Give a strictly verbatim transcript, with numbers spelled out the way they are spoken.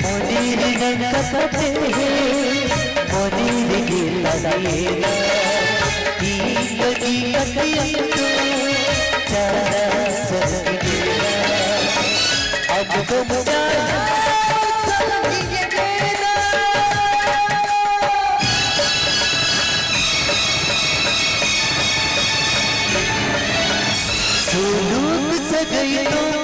ᱢᱚᱱᱮ ᱨᱮᱱᱟᱜ ᱠᱟᱛᱷᱟ ᱛᱮ ᱢᱚᱱᱮ ᱨᱮᱜᱮ ᱛᱟᱦᱮᱸᱭᱮᱱᱟ᱾ ᱤᱧ ᱞᱟᱹᱜᱤᱫ ᱠᱟᱛᱮᱭᱟᱜ ᱫᱚ ᱪᱟᱨᱟ ᱥᱟᱹᱨᱤ ᱜᱮ᱾ ᱟᱢ ᱫᱚᱢ ᱪᱟᱨᱟ ᱥᱟᱹᱨᱤ ᱜᱮ᱾ ᱥᱩᱞᱩᱠ ᱥᱟᱹᱜᱟᱹᱭ ᱫᱚ